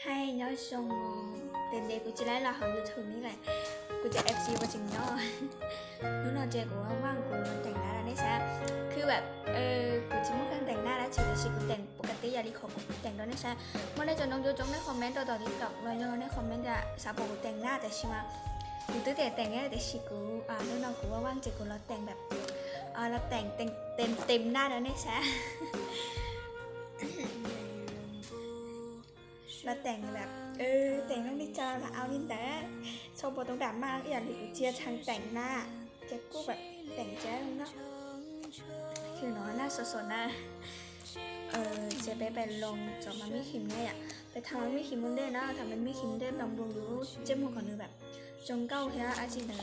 ໃຫ້ຍ້ອນຊົງເຕັນເດ ກູຊິໄລລາວເຮົາຢູທູບນີ້ແຫຼະ ກູຈະເອັບຊີບໍ່ຈິງຍໍ້. ໜູນອນເຈ ກູວ່າວ່າງ ກູມາແຕ່ງໜ້າແລ້ວເດ້ຊະ ຄືແບບ ເອີ ກູຊິບໍ່ເຄື່ອງແຕ່ງໜ້າແລ້ວ ຊິ ຊິກູແຕ່ງປົກກະຕິ ຢ່າລີຂໍກູແຕ່ງດອກເດ້ຊະ. ເມື່ອໃດຈົນນ້ອງໂຍຈົງໄດ້ຄອມເມັນຕໍ່ຕໍ່ຕິກຕັອກ ລອຍໂຍໄດ້ຄອມເມັນຈະສາວໂປກູແຕ່ງໜ້າ ແຕ່ຊິມາ ກູຕື່ແຕ່ແຕ່ງແລ້ວ ແຕ່ຊິກູ ອາ ໜູນອນ ກູວ່າວ່າງ ເຈ ກູລອແຕ່ງແບບ ອາ ລອແຕ່ງເຕັມ ເຕັມ ເຕັມໜ້າແລ້ວເດ້ຊະ. ລະແຕ່ງແບບ ເອີ ແຕ່ງລົງດິຈາລະເອົານີ້ແຫຼະ ໂຊບໍ່ຕ້ອງດາມາ ອີ່ຫຍັງທີ່ເຈຍທາງແຕ່ງໜ້າ ເຈຍກູແບບແຕ່ງແຈ້ວເນາະ ຄືເນາະ ໜ້າສົດໆນະ ເອີ ເຈຍໄປ ໄປລອງຈອກມາມີຄຣີມແດ່ອະ ໄປທາມາມີຄຣີມເດ້ເນາະ ທາມາມີຄຣີມເດ້ບຳລຸງຢູ່ ເຈັບຫົວຂອງໜຶ່ງແບບ ຈົງເກົ້າເທື່ອອາທິດເດີ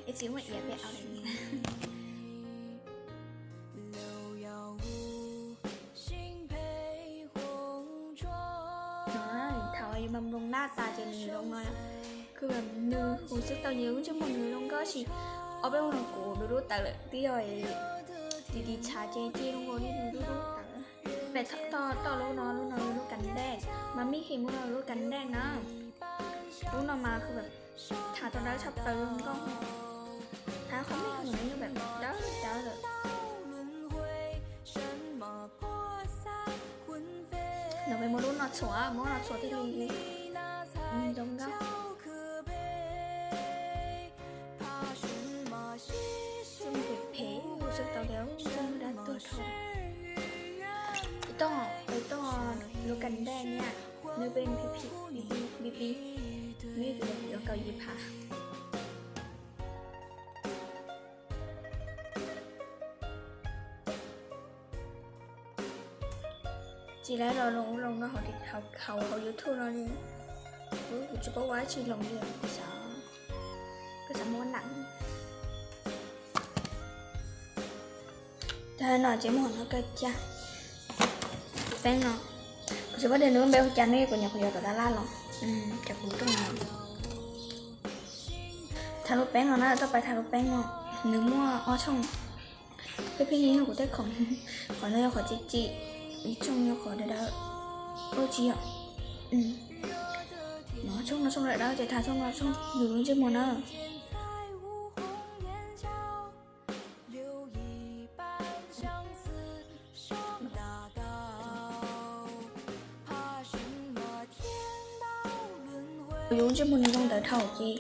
ເອຟຊີວ່າເອຍໄປເອົາໄດ້ນີ້ ນ້ອຍ ຖ້າວ່າຢູ່ບຳລຸງໜ້າຕາຈະໜີລົງໜ້ອຍ ຄືແບບໜຶ່ງຮູ້ສຶກຕອນຢູ່ຈະໝົດໜຶ່ງລົງກໍຊິເອົາໄປລົງໂກດູດູຕາເລີຍ ຕິຢອຍດີໆຊາເຈຈີລົງໂກດີດູດູຕາເລີຍ ແບບຕໍ່ ຕໍ່ລູກນ້ອງ ລູກນ້ອງລູກກັນແດດ ມາມີຄຣີມລູກນ້ອງລູກກັນແດດນະ ລູກນ້ອງມາຄືແບບ ຖ້າຕອນໃດຊອບເຕີມກໍ ຖ້າຄອມເມັນນີ້ແບບ ດາວ ດາວເລີຍ ເຮົາໄປມາລຸ້ນນອດຊົວ ມານອດຊົວທີ່ລຸງອີ ອືມ ດົງດາວ ເຊິ່ງເປັນເພ ຮູ້ສຶກຕອນແລ້ວ ເຊິ່ງໄດ້ຕົວທອງ ໄປຕໍ່ ໄປຕໍ່ໂລກັນແດນເນຍ ໜຶ່ງເປັນພີພີ ບີບີ ບີບີ ນີ້ຄືດຽວເກົາຢີພາ ຊິໄດ້ລໍລົງ ລົງເນາະ ເຮົາ ເຮົາ ເຮົາຢູທູບເນາະນີ້ ອຸ້ຍ ກູຈະບອກວ່າຊິລົງເດືອນ ກູສາ ກູສາມ່ວນໜັງ. ໄດ້ເນາະ ເຈໝອນເຮົາກໍຈະແປ້ງເນາະ ຄືຊິວ່າເດີນເບິ່ງແບບຈານນີ້ ກູຢາກ ກູຢາກຕະຫຼາດເນາະ ອືມ ຈາກກູຕ້ອງທາລົບແປ້ງເນາະ ຕໍ່ໄປທາລົບແປ້ງເນາະ ໜຶ່ງມົ້ວ ອໍ ຊ່ອງ ເພດນີ້ ກູແຕ່ຂອງ ຂໍໜ້ອຍ ຂໍຈິຈິ ອີ່ຊ່ອງ ຂໍເດີ ເດີ ໂອຈີ ອືມ ເນາະ ຊ່ອງ ເນາະ ຊ່ອງ ເດີ ເດີ ຈະທາຊ່ອງ ເນາະ ຊ່ອງ ຢູ່ເບິ່ງເຈໝອນເນາະ. ຢູ່ຈະບໍ່ມີລົງໄດ້ເທົ່າທີ່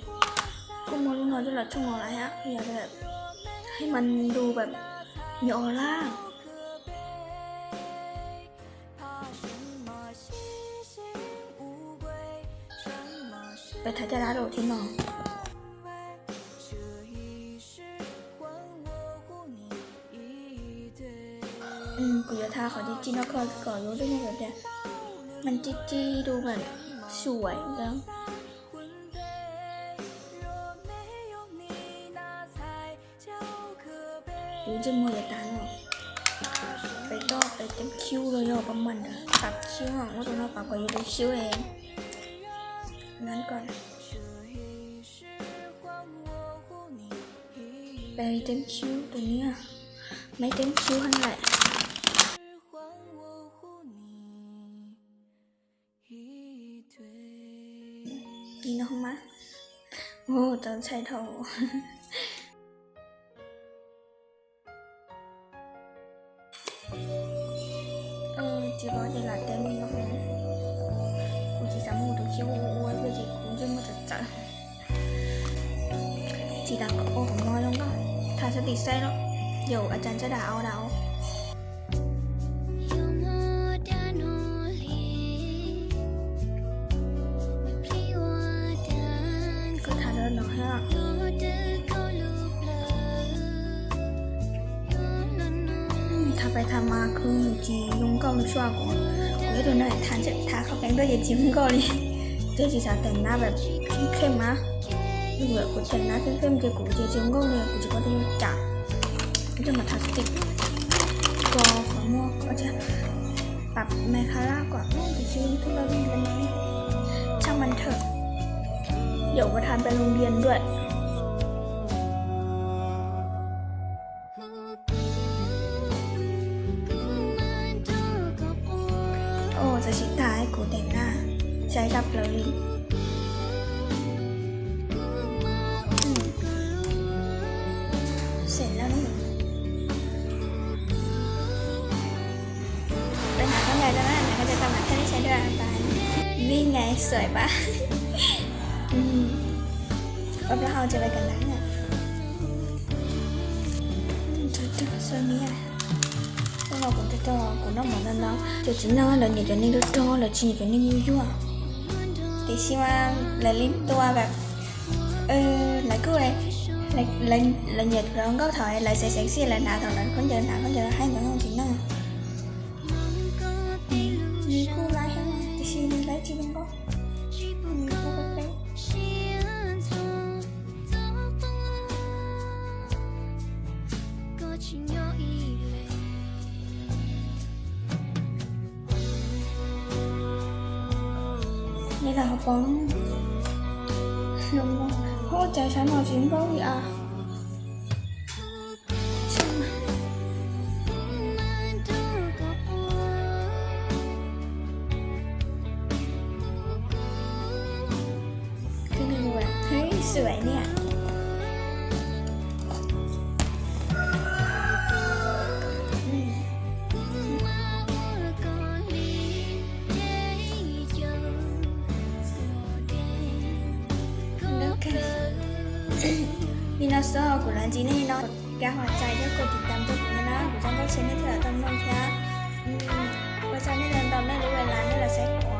ກຸມມາລຸງນ້ອຍຈະລະຊົງເອົາຫຼາຍອະ ຢາກແບບໃຫ້ມັນດູແບບມີອອລາ ໄປຖ້າຈະລາໂດດທີ່ໜອງ. ອືມ ກູຢາກທາຂອງຈິຈິເນາະ ເຂົາກໍຢູ່ໃນແບບເນີ້ຍ ມັນຈິຈິດູແບບສວຍແລ້ວ ຢູ່ຈິມໍຢາກຕາຍເນາະ ໄປຕໍ່ ໄປເຕັມຄິ້ວເລີຍເນາະ ປະມານປາກຄິ້ວເນາະ ໂອ້ ຕົວເນາະ ປາກກວ່າຢູ່ເຕັມຄິ້ວເອງ ນັ້ນກ່ອນ. ໄປເຕັມຄິ້ວຕົວເນີ້ຍ ໄປເຕັມຄິ້ວຫັ້ນແຫຼະ ນີ້ນ້ອງມາ ໂອ້ ຕອນໃສ່ທໍ່. ເອີ ຈິບອກເດລາແຕ້ມນີ້ເນາະ ກູຊິຈຳໝູ່ໂຕຄຽວໂອ້ຍ ເພື່ອຊິກູຈະມາຈັດຈານ ຊິດາກໍອອກມາລົງເນາະ ຖ້າສະຕິໃສ່ເນາະ ດຽວອາຈານຈະດ່າເອົາ ດ່າເອົາ. ກໍຖ້າເດີນເນາະ ຖ້າໄປຖ້າມາຄືຊິລົງເກົາຢູ່ຊົ່ວກ່ອນ ເຮັດໂດນໄດ້ ຖ້າຈະ ຖ້າເຂົ້າແປ້ງດ້ວຍ ຈະຈິລົງເກົານີ້ ເຈຊິສາແຕ່ງໜ້າແບບເຂັ້ມໆມາ ເອີ ກູແຕ່ງໜ້າເຂັ້ມໆ ເຈ ກູຈະຈິລົງເກົານີ້ ກູຈະບໍ່ໄດ້ຈັກ ຈະມາທາສະຕິກ ກໍຂໍໝວກ ກໍຈະ ປັບແມຄາລາກ່ອນ ໂອ້ ຊິຊື້ທຸລະວິນກັນແນ່ ຊ່າງມັນເຖາະ ດຽວບໍ່ທັນໄປໂຮງຮຽນດ້ວຍ. ໂອ້ ຈະຊິຕາຍ ກູແຕ່ງໜ້າ ໃຈກັບເກົາຫຼີ. ອືມ ເສັດແລ້ວນີ້. ໄປຫາຄຳໃຫຍ່ຕົວນັ້ນ ແລ້ວກໍຈະຕ້ອງມາແທນທີ່ໃຊ້ດ້ວຍອັນປານ. ນີ້ໄງ ສວຍປະ? ອືມ ແລ້ວເຮົາຈະໄປກັນໄດ້ນະ. ອືມ ສວຍນີ້ອະ. ເພາະວ່າກູຈະຕໍ່ ກູນຳໝໍນັ້ນເນາະ ເຈົ້າຈິນນາ ແລ້ວນີ້ກໍນີ້ກໍຕໍ່ ແລ້ວຊິນີ້ກໍນີ້ຢູ່ໆ ຕິຊິວ່າລະລິດຕົວແບບ ເອີ ລະກູເອ ລະ ລະ ລະຫຍຽດລອງກໍຖອຍ ລະເຊັກຊີ້ ລະໜາເທົ່ານັ້ນ ຄົນເດີນໜາ ຄົນເດີນໃຫ້ໜ້ອຍຈິນນາ ມີກູຫຼາຍແຮງ ຕິຊິມີຫຼາຍຈິງກໍ ມີກູເປັນ ນີ້ລະເຮົາປ້ອງ ໂອ້ ໃຈສັນເຮົາຈິງເບົາອີອາ. ຄືແມ່ນວ່າ ເຮີ້ຍ ສວຍເນຍ. ອືມ ໂອເຄ ພີ່ນ້ອງ ໂຊ ກູລັງຈີນີ້ເນາະ. ກະຫົວໃຈ ເດີ ກົດຕິດຕາມຕົວກູແດ່ເນາະ ກູຈັ່ງກໍເຊັນໃຫ້ເທື່ອ ຕ້ອງໜຶ່ງເທື່ອ ອືມ ບໍ່ຊັ້ນນີ້ເດີ ຕ້ອງໄດ້ຮູ້ເວລານີ້ລະເຊັນ ໂອ